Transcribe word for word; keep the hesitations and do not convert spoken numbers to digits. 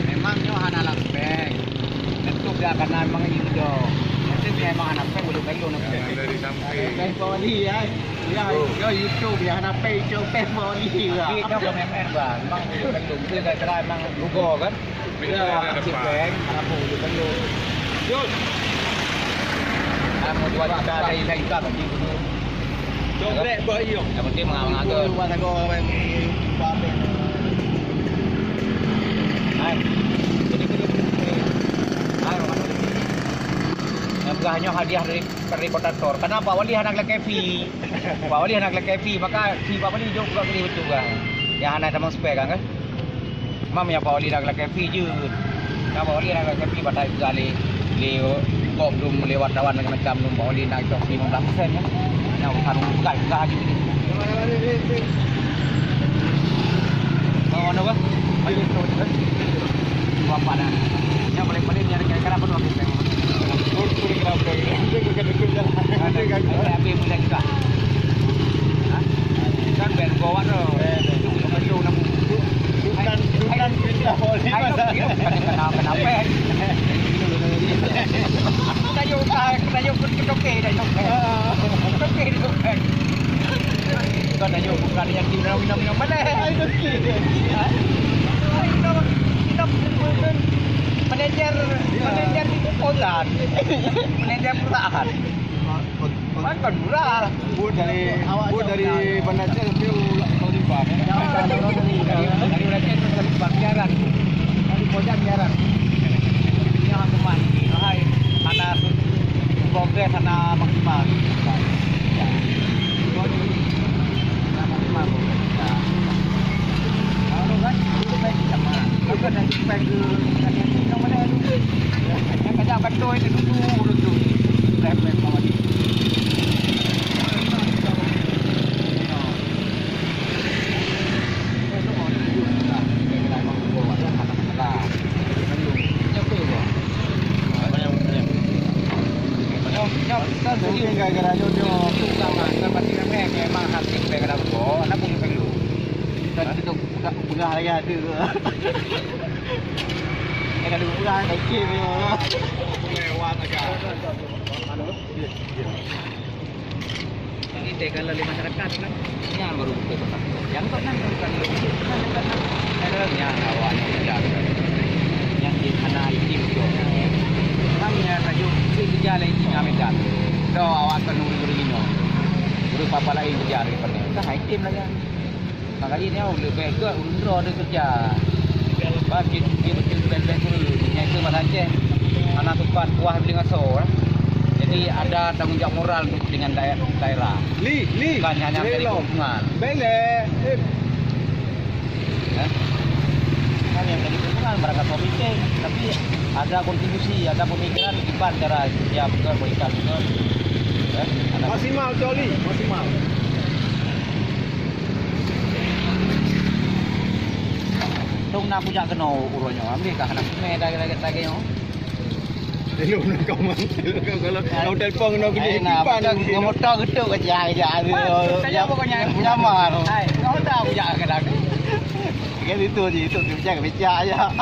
Memang nyoe hana lam spek. Tentu dah kana memang ido. Mesti memang hana spek, belum belum. Dari samping. Spek bawali ya. Ya, yo YouTube ya, hana spek, cok spek bawali ya. Tapi nyoe bukan M M, bah. Memang belum belum. Itu dah kira memang lugo kan. Ya, ada depan. Cek peng, ada pun, dia perlu. Jom. Kamu dua juta dari lengkap lagi dulu. Cobrek bak iyo. Yang penting mengawa-ngawa. Buat aku orang yang buat apa? Hai. Hai, orang tu. Yang peugah nyoe hadiah dari, dari Kota Tor. Kenapa? Wali hana kelakèe fee. Pak Wali hana kelakèe fee, maka fee Pak Wali jok buka kali betul kan. Yang hana tamong spek kan, kan? Mam ya Pak Wali hana kelakèe fee jeuet. Nah, Pak Wali hana kelakèe fee, batai peugah lé, lé kok dum lé wartawan macam-macam dum Pak Wali nak cok lima belas persen kan. Nah, urusan bukan peugah jeuet. Bang, mana, Bang? Ayo, kita, kita. Bapak dah. Yang paling-paling nyari kira-kira apa tu, Bang? Ada, ada habis mulai juga. Hah? Kan ben gawat tu. Eh, ben. Itu belum tentu nak. Bukan, bukan kita boleh. Ayo, ayo, kenapa, kenapa? Kita yuk, kita yuk, kita yuk, kita yuk. Ah. Kita yuk, kita yuk. Bukan hanya bukan yang minum-minum mana? Ai, betul. Ha? Ai, minum, minum, manajer, manajer di Polan. Manajer perusahaan. Bukan murah. Buat dari, buat dari Banda Aceh sampai Ulang Rimba. Dari, dari Banda Aceh terus ke Rimba, biaran. Dari Polan biaran. Ini orang teman. Hai, hana progres, hana maksimal. Ya. Hana maksimal progres. Ya. Kalau kan, itu baik sama. Kalau kan nanti baik ke, nanti yang mana dulu. Yang kena betul itu dulu, dulu tu. Baik, baik, sama ni. Mungkin gara-gara nyoe, nyoe. Memang hati pengen apa? Anak pun perlu. Kan kita buka, buka lagi ada. Kan ada buka lagi. Lewat agak. Jadi, tegal lé masyarakat kan, nyan baru beutôi kota. Nyang kok nan bukan lé, bukan, bukan nan. Ada nyang awak nyang kerja. Nyang di hana izin tu. Kan nyang tajuk si kerja lé izin Medan. Do awak kan ureueng-ureueng inoe. Ureueng papa laén kerja daripada. Kan item lah nyan. Mangkali nyoe leubeh gét ulôn droe deuh keureuja. Bah cit, cit, cit, bel-bel keu nyan keu masa Aceh. Hana sopan kuah beudeung asoe, eh. Jadi ada tanggung jawab moral untuk dengan dae-, daerah. Li, li. Bukan hanya dari lingkungan. Bele. Eh. Eh? Bukan yang dari lingkungan, mereka suami cek. Tapi ada kontribusi, ada pemikiran, kiban cara kerja, betul, berikan, betul. Eh? Ada maksimal, Coli, maksimal. Dong na kujak keunoe uroe nyoe, ambil kah anak sungai daging-daging nyoe. Hello, nak kawan. Hello, kawan. Kalau, kalau telepon kena gede, eh, nah, kipan macam gede. Motor getuk ke, jak, jak, tanya pokoknya. Nyamar. Hai, kau dah kujak ke dah. Kan itu je, itu kerja ke becak aja.